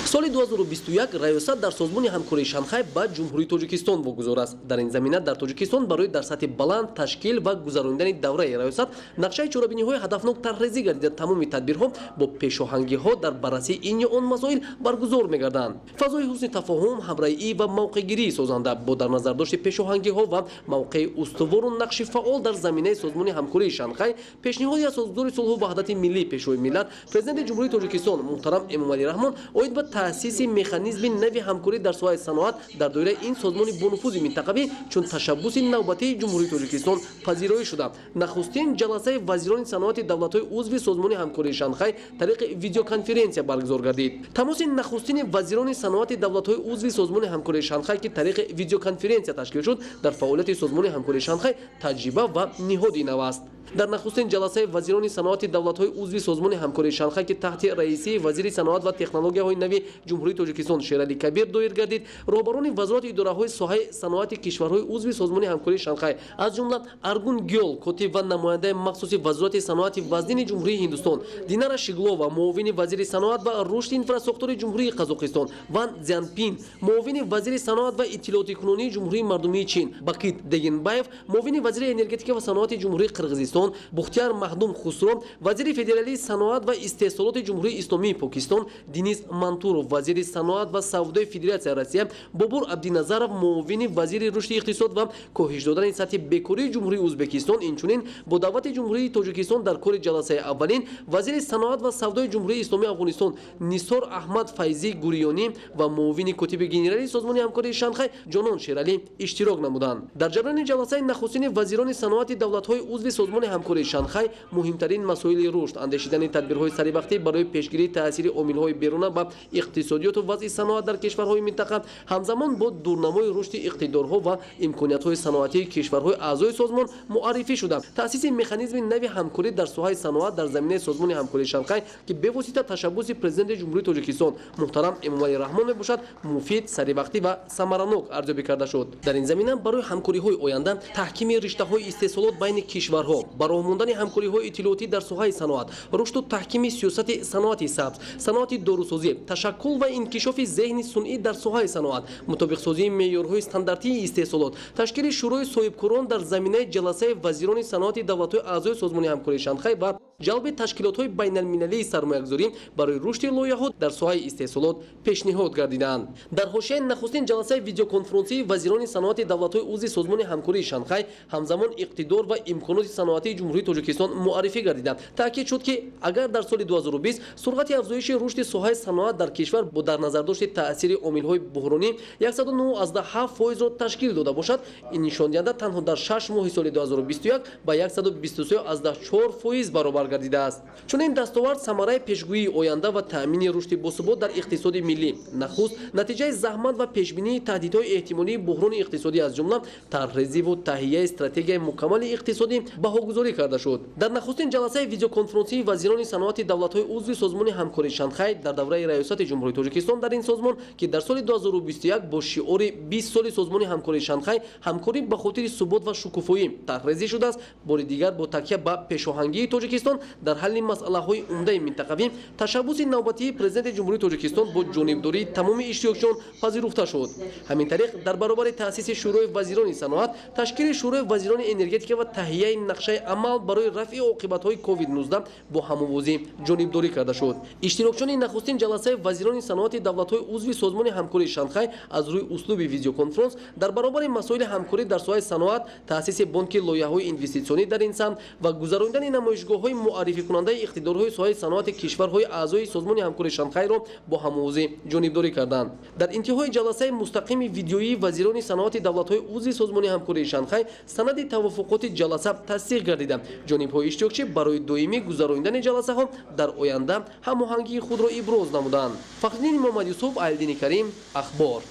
Соли 2021 раёсат дар Созмони ҳамкории Шанхай ба Ҷумҳурии Тоҷикистон вогузор аст. Дар ин замина дар Тоҷикистон барои дар сатҳи баланд ташкил ва гузаронидани давраи раёсат нақшаи чорабиниҳои ҳадафнок тарҳрезӣ гардида, тамоми тадбирҳо бо пешоҳангиҳо дар баррасии ин ё он масоил баргузор мегарданд. Фазои ҳусни тафоҳум, ҳамраҳӣ ва мавқеъгирии созанда бо дар назардошти пешоҳангиҳо ва мавқеи устувору нақши фаъол дар заминаи Созмони ҳамкории Шанхай, пешниҳоди асосгузори сулҳу ваҳдати миллӣ, Пешвои миллат, Президенти Ҷумҳурии Тоҷикистон муҳтарам Эмомалӣ Раҳмон оид ба таъсиси механизми нави ҳамкорӣ дар соҳаи саноат дар доираи ин созмони бонуфузи минтақавӣ чун ташаббуси навбатии Ҷумҳурии Тоҷикистон пазироӣ шуда, нахустин ҷаласаи вазирони саноати давлатҳои узви Созмони ҳамкории Шанхай тариқи видеоконференсия баргузор гардид. Тамоси нахустини вазирони саноати давлатҳои узви Созмони ҳамкории Шанхай, ки тариқи видеоконференсия ташкил шуд, дар фаъолияти Созмони ҳамкории Шанхай таҷриба ва ниҳоди нав аст. Дар нахустин ҷаласаи вазирони саноати давлатҳои узви Созмони ҳамкории Шанхай, ки таҳти раисии вазири саноат ва технологияҳои нави Ҷумҳурии Тоҷикистон Шералӣ Кабир доир гардид, роҳбарони вазорату идораҳои соҳаи саноати кишварҳои узви Созмони ҳамкории Шанхай, аз ҷумла Аргун Гёл, котиб ва намояндаи махсуси Вазорати саноати вазнини Ҷумҳурии Ҳиндустон, Динара Шиглова, муовини вазири саноат ва рушди инфрасохтори Ҷумҳурии Қазоқистон, Ван Цзянпин, муовини вазири саноат ва иттилоотикунонии Ҷумҳурии Мардумии Чин, Бакит Дегенбаев, муовини вазири энергетика ва саноати Ҷумҳурии Қирғизистон, Бухтияр Махдум Хусро, вазири федералии саноат ва истеҳсолоти Ҷумҳурии Исломии Покистон, Денис Мантуров, вазири саноат ва савдои Федератсияи Россия, Бобур Абдиназаров, муовини вазири рушди иқтисод ва коҳиш додани сатҳи бекории Ҷумҳурии Ӯзбекистон, инчунин бо даъвати Ҷумҳурии Тоҷикистон дар кори ҷаласаи аввалин вазири саноат ва савдои Ҷумҳурии Исломии Афғонистон Нисор Аҳмад Файзӣ Гурёнӣ ва муовини котиби генералии Созмони ҳамкории Шанхай Ҷонон Шералӣ иштирок намуданд. Дар ҷараёни ҷаласаи нахустини вазирони саноати давлатҳои узви Созмони ҳамкории Шанхай муҳимтарин масоили рушд, андешидани тадбирҳои саривақтӣ барои пешгирии таъсири омилҳои беруна ба иқтисодиёту вазъи саноат дар кишварҳои минтақа, ҳамзамон бо дурнамои рушди иқтидорҳо ва имкониятҳои саноатии кишварҳои аъзои созмон муаррифӣ шуда, таъсиси механизми нави ҳамкорӣ дар соҳаи саноат дар заминаи Созмони ҳамкории Шанхай, ки бевосита ташаббуси Президенти Ҷумҳурии Тоҷикистон муҳтарам Эмомалӣ Раҳмон мебошад, муфид, саривақтӣ ва самаранок арзёбӣ карда шуд. Дар ин замина барои ҳамкориҳои оянда таҳкими риштаҳои истеҳсолот байни кишварҳо, ба роҳ мондани ҳамкориҳои иттилоотӣ дар соҳаи саноат, рушду таҳкими сиёсати саноати сабз, саноати дорусозӣ, ташаккул ва инкишофи зеҳни сунъӣ дар соҳаи саноат, мутобиқсозии меъёрҳои стандартии истеҳсолот, ташкили шӯрои соҳибкорон дар заминаи ҷаласаи вазирони саноати давлатҳои аъзои Созмони ҳамкории Шанхай ва ҷалби ташкилотҳои байналмилалии сармоягузорӣ барои рушди лоиҳаҳо дар соҳаи истеҳсолот пешниҳод гардиданд. Дар ҳошияи нахустин ҷаласаи видеоконференсии вазирони саноати давлатҳои узви Созмони ҳамкории Шанхай ҳамзамон иқтидор ва имконоти саноатии Ҷумҳурии Тоҷикистон муаррифӣ гардида, таъкид шуд, ки агар дар соли 2020 суръати афзоиши рушди соҳаи саноат дар кишвар бо дар назардошти таъсири омилҳои буҳронӣ 109,7 фоизро ташкил дода бошад, ин нишондиҳанда танҳо дар 6 моҳи соли 2021 ба 123,4% баробар гардидааст. Чунин дастовард самараи пешгӯии оянда ва таъмини рушди босубот дар иқтисоди миллӣ, нахуст натиҷаи заҳмат ва пешбинии таҳдидҳои эҳтимолии буҳрони иқтисодӣ, аз ҷумла тарҳрезиву таҳияи стратегияи мукаммали иқтисодӣ баҳогузорӣ карда шуд. Дар нахустин ҷаласаи видеоконференсии вазирони саноати давлатҳои узви Созмони ҳамкории Шанхай дар давраи раёсати Ҷумҳурии Тоҷикистон дар ин созмон, ки дар соли 2021 бо шиори 20 соли Созмони ҳамкории Шанхай: ҳамкорӣ ба хотири субот ва шукуфоӣ тарҳрезӣ шудааст, бори дигар бо такя ба пешоҳангии Тоҷикистон Дар ҳалли масъалаҳои умдаи минтақавӣ ташаббуси навбатии Президенти Ҷумҳурии Тоҷикистон бо ҷонибдории тамоми иштирокчиён пазируфта шуд. Ҳамин тариқ, дар баробари таъсиси Шӯрои вазирони саноат, ташкили Шӯрои вазирони энергетика ва таҳияи нақшаи амал барои рафъи оқибатҳои COVID-19 бо ҳамовозӣ ҷонибдорӣ карда шуд. Иштирокчиёни нахустин ҷаласаи вазирони саноати давлатҳои узви Созмони ҳамкории Шанхай аз рӯи услуби видеоконференс дар баробари масоили ҳамкорӣ дар соҳаи саноат, таъсиси бонки лоиҳаҳои инвеститсионӣ дар ин самт ва гузарондани намоишгоҳҳои муаррификунандаи иқтидорҳои соҳаи саноати кишварҳои аъзои Созмони ҳамкории Шанхайро бо ҳамовозӣ ҷонибдорӣ карданд. Дар интиҳои ҷаласаи мустақими видеоии вазирони саноати давлатҳои узви Созмони ҳамкории Шанхай санади тавофуқоти ҷаласа тасдиқ гардида, ҷонибҳои иштирокчӣ барои доимӣ гузарондани ҷаласаҳо дар оянда ҳамоҳангии худро иброз намуданд. Фахриддин Муҳаммадюсуф, Айлдини Карим, Ахбор.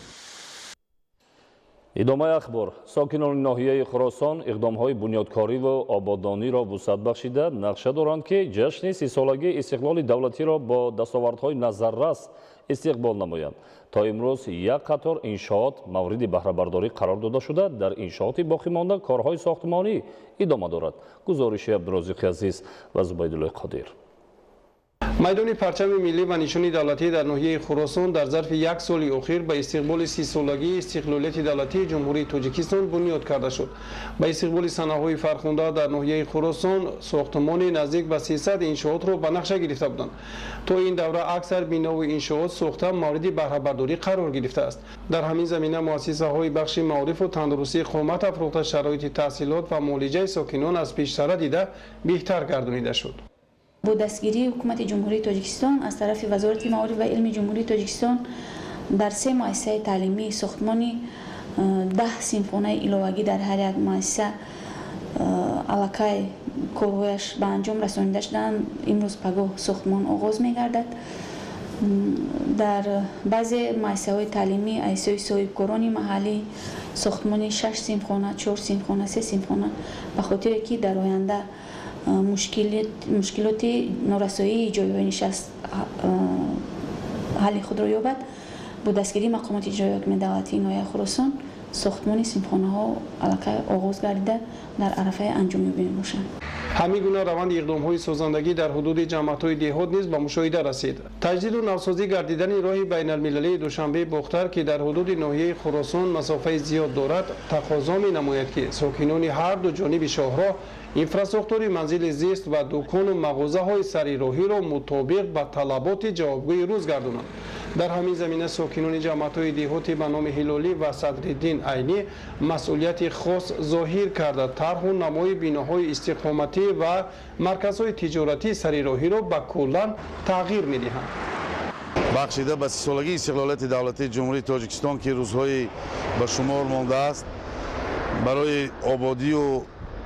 Идомаи ахбор. Сокинони ноҳияи Хуросон иқдомҳои бунёдкориву ободониро вусъат бахшида нақша доранд, ки ҷашни 30-солагии истиқлоли давлатиро бо дастовардҳои назаррас истиқбол намоянд. То имрӯз як қатор иншоот мавриди баҳрабардорӣ қарор дода шуда, дар иншооти боқӣ монда корҳои сохтмонӣ идома дорад. Гузориши Абдурозиқи Азиз ва Зубайдуллои Қодир. Майдони парчами миллӣ ва нишони давлатӣ дар ноҳияи Хуросон дар зарфи як соли охир ба истиқболи 30-солагии истиқлолияти давлатии Ҷумҳурии Тоҷикистон бунёд карда шуд. Ба истиқболи санаҳои фархунда дар ноҳияи Хуросон сохтмони наздик ба 300 иншоотро ба нақша гирифта буданд. То ин давра аксар бинову иншоот сохта мавриди баҳрабардорӣ қарор гирифтааст. Дар ҳамин замина муассисаҳои бахши маорифу тандурустӣ қомат афрӯхта, шароити таҳсилот ва муолиҷаи сокинон аз пештара дида беҳтар гардонида шуд. Бо дастгирии Ҳукумати Ҷумҳурии Тоҷикистон аз тарафи Вазорати маориф ва илми Ҷумҳурии Тоҷикистон дар 3 муассисаи таълимӣ сохтмони 10 синфхонаи иловагӣ дар ҳар як муассиса аллакай корҳояш ба анҷом расонида шуданд. Имрӯз пагоҳ сохтмон оғоз мегардад. Дар баъзе муассисаҳои таълимӣ аз соҳибкорони маҳаллӣ сохтмони 6 синфхона, 4 синфхона, 3 синфхона ба хотире ки дар оянда мушкилоти норасоии ҷойҳои нишаст ҳалли худро ёбад, бо дастгирии мақомоти иҷроии ҳокимияти давлатии ноҳияи Хуросон сохтмони синфхонаҳо аллакай оғоз гардида, дар арафаи анҷомёбӣ мебошанд. Ҳамин гуна раванди иқдомҳои созандагӣ дар ҳудуди ҷамъиятҳои деҳот низ ба мушоҳида расид. Таҷдиду навсозӣ гардидани роҳи байналмилалии Душанбе Бохтар, ки дар ҳудуди ноҳияи Хуросон масофаи зиёд дорад, тақозо менамояд, ки сокинони ҳар ду ҷониби шоҳроҳ инфрасохтори манзили зист ва дукону мағозаҳои сари роҳиро мутобиқ ба талаботи ҷавобгӯи рӯз гардонанд. Дар ҳамин замина сокинони ҷамъиятҳои деҳоти ба номи Ҳилолӣ ва Садриддин Айнӣ масъулияти хос зоҳир карда, тарҳу намои биноҳои истиқоматӣ ва марказҳои тиҷоратии сари роҳиро ба куллан тағйир медиҳанд. Бахшида ба 30-солагии истиқлолияти давлатии Ҷумҳурии Тоҷикистон, ки рӯзҳои ба шумор мондааст, барои ободию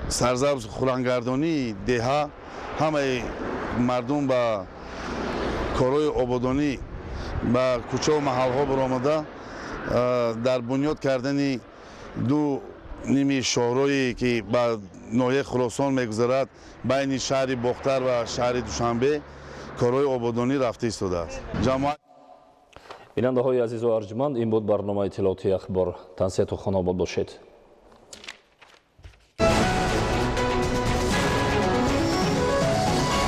сарзабз хурангардонии деҳа ҳамаи мардум ба корҳои ободонӣ ба кӯчаву маҳалҳо баромада, дар бунёд кардани ду ними шоҳроҳе ки ба ноҳияи Хуросон мегузарад байни шаҳри Бохтар ва шаҳри Душанбе корҳои ободонӣ рафта истодааст. Бинандаҳои азизу арҷманд, ин буд барномаи иттилоотии Ахбор. Тансиҳату хонобод бошед.